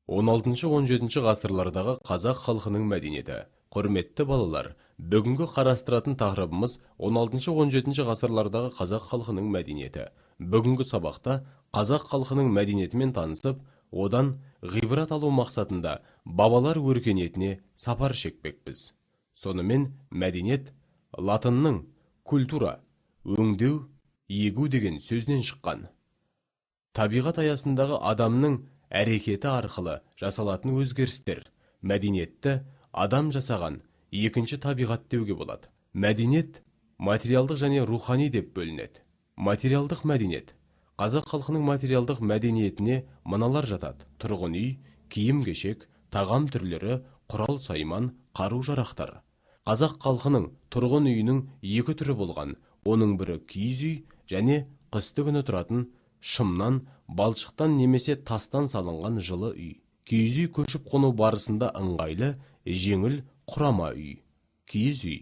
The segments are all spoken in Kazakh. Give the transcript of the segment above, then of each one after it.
16-17 ғасырлардағы қазақ халқының мәдениеті. Құрметті балалар, бүгінгі қарастыратын тақырыбымыз 16-17 ғасырлардағы қазақ халқының мәдениеті. Бүгінгі сабақта қазақ халқының мәдениетімен танысып, одан ғибрат алу мақсатында бабалар өркениетіне сапар шекпекпіз. Сонымен мәдениет латынның культура, өңдеу, егу деген сөзінен шыққан. Табиғат аясындағы адамның әрекеті арқылы жасалатын өзгерістер, мәдениетті адам жасаған екінші табиғат деуге болады. Мәдениет материалдық және рухани деп бөлінеді. Материалдық мәдениет. Қазақ халқының материалдық мәдениетіне мыналар жатады: тұрғын үй, киім-кешек, тағам түрлері, құрал-сайман, қару-жарақтар. Қазақ халқының тұрғын үйінің екі түрі болған. Оның бірі киіз үй және қысты күні тұратын шымнан, балшықтан немесе тастан салынған жылы үй. Киіз үй көшіп қону барысында ыңғайлы, жеңіл, құрама үй. Киіз үй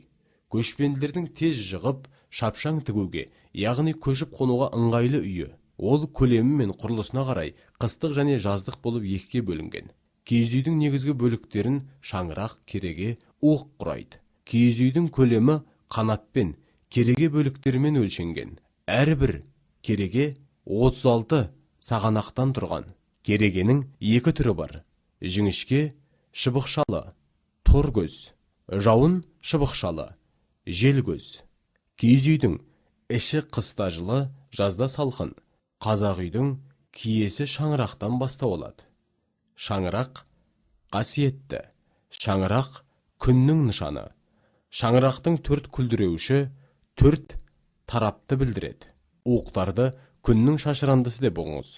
көшпенділердің тез жығып, шапшаң тігуге, яғни көшіп қонуға ыңғайлы үйі. Ол көлемі мен құрылысына қарай қыстық және жаздық болып екіге бөлінген. Киіз үйдің негізгі бөліктерін шаңырақ, кереге, уық құрайды. Киіз үйдің көлемі қанатпен, кереге бөліктерімен өлшенген. Әрбір кереге 36 сағанақтан тұрған. Керегенің екі түрі бар: жіңішке шыбықшалы, тор көз, жауын шыбықшалы, жел көз. Киіз үйдің іші қыста жылы, жазда салқын. Қазақ үйдің киесі шаңырақтан бастау алады. Шаңырақ қасиетті, шаңырақ күннің нышаны. Шаңырақтың төрт күлдіреуіші төрт тарапты білдіреді. Уықтарды күннің шашырандысы деп ұғыңыз.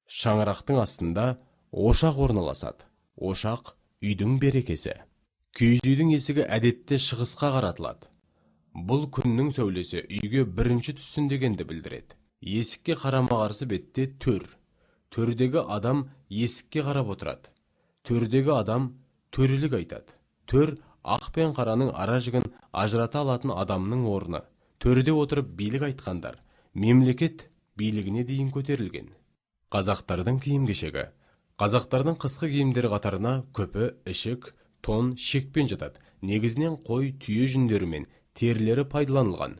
Шаңырақтың астында ошақ орналасады. Ошақ үйдің берекесі. Киіз үйдің есігі әдетте шығысқа қаратылады. Бұл күннің сәулесі үйге бірінші түссін дегенді білдіреді. Есікке қарама-қарсы бетте төр. Төрдегі адам есікке қарап отырады. Төрдегі адам төрелік айтады. Төр ақ пен қараның ара жігін ажырата алатын адамның орны. Төрде отырып билік айтқандар мемлекет билігіне дейін көтерілген. Қазақтардың киім-кешегі. Қазақтардың қысқы киімдері қатарына күпі, ішік, тон, шекпен жатады. Негізінен қой, түйе жүндері мен терілері пайдаланылған.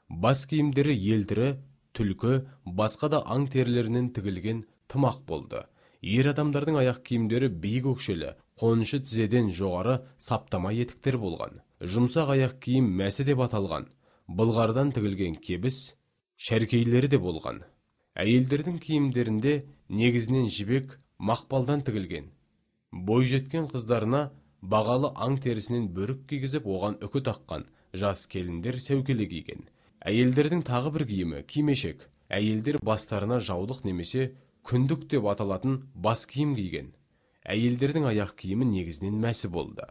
Бас киімдері елтірі, түлкі, басқа да аң терілерінен тігілген тымақ болды. Ер адамдардың аяқ киімдері биік өкшелі, қонышы тізеден жоғары саптама етіктер болған. Жұмсақ аяқ киім мәсі деп аталған. Былғарыдан тігілген кебіс, шәркейлері де болған. Әйелдердің киімдерінде негізінен жібек, мақпалдан тігілген. Бойжеткен қыздарына бағалы аң терісінен бөрік кигізіп, оған үкі таққан, жас келіндер сәукеле киген. Әйелдердің тағы бір киімі кимешек. Әйелдер бастарына жаулық немесе күндік деп аталатын бас киім киген. Әйелдердің аяқ киімі негізінен мәсі болды.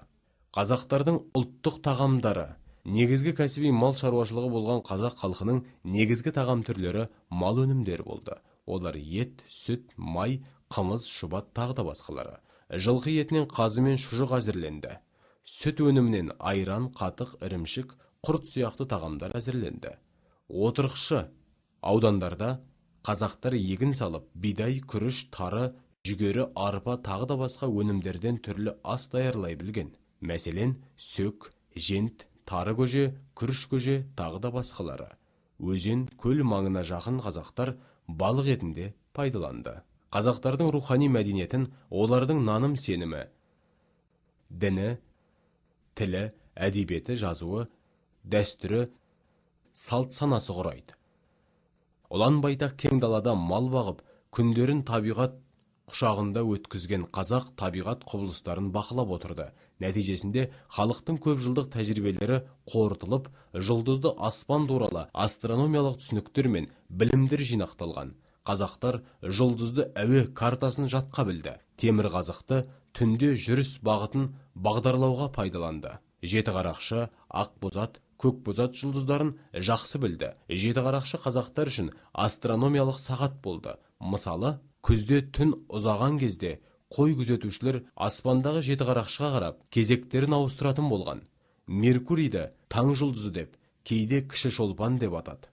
Қазақтардың ұлттық тағамдары. Негізгі кәсіби мал шаруашылығы болған қазақ халқының негізгі тағам түрлері мал өнімдері болды. Олар ет, сүт, май, қымыз, шұбат, тағы да басқалары. Жылқы етінен қазы мен шұжық әзірленді. Сүт өнімінен айран, қатық, ірімшік, құрт сияқты тағамдар әзірленді. Отырықшы аудандарда қазақтар егін салып, бидай, күріш, тары, жүгері, арпа, тағы да басқа өнімдерден түрлі ас даярлай білген. Мәселен, сөк, жент, тары көже, күріш көже, тағы да басқалары. Өзен, көл маңына жақын қазақтар балық етінде пайдаланды. Қазақтардың рухани мәдениетін олардың наным сенімі, діні, тілі, әдебиеті, жазуы, дәстүрі, салт санасы құрайды. Ұлан байтақ кең далада мал бағып, күндерін табиғат құшағында өткізген қазақ табиғат құбылыстарын бақылап отырды. Нәтижесінде халықтың көп жылдық тәжірибелері қорытылып, жұлдызды аспан туралы астрономиялық түсініктер мен білімдер жинақталған. Қазақтар жұлдызды әуе картасын жатқа білді. Темір қазықты түнде жүріс бағытын бағдарлауға пайдаланды. Жеті қарақшы, ақбозат, көкбозат жұлдыздарын жақсы білді. Жеті қарақшы қазақтар үшін астрономиялық сағат болды. Мысалы, күзде түн ұзаған кезде қой күзетушілер аспандағы жеті қарақшыға қарап, кезектерін ауыстыратын болған. Меркурийді таң жұлдызы деп, кейде кіші шолпан деп атады.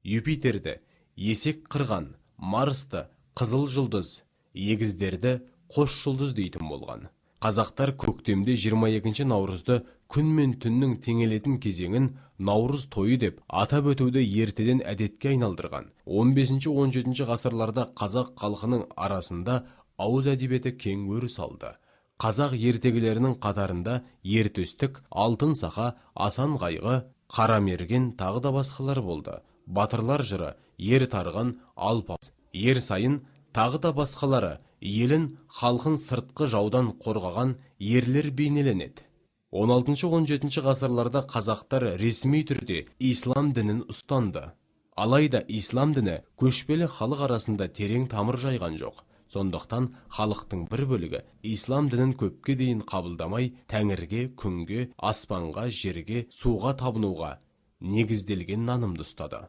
Юпитерді есек қырған, Марсты қызыл жұлдыз, егіздерді қос жұлдыз дейтін болған. Қазақтар көктемде 22 наурызды күн мен түннің теңелетін кезеңін Наурыз тойы деп атап өтуді ертеден әдетке айналдырған. 15-17 ғасырларда қазақ халқының арасында ауыз әдебиеті кең өріс алды. Қазақ ертегілерінің қатарында Ер Төстік, Алтын Сақа, Асан Қайғы, Қарамерген тағы да басқалар болды. Батырлар жыры, Ер Тарғын, Алпамыс, Ер Сайын тағы да басқалары елін, халқын сыртқы жаудан қорғаған ерлер бейнеленеді. 16-17 ғасырларда қазақтар ресми түрде ислам дінін ұстанды. Алайда ислам діні көшпелі халық арасында терең тамыр жайған жоқ. Сондықтан халықтың бір бөлігі ислам дінін көпке дейін қабылдамай, тәңірге, күнге, аспанға, жерге, суға табынуға негізделген нанымды ұстады.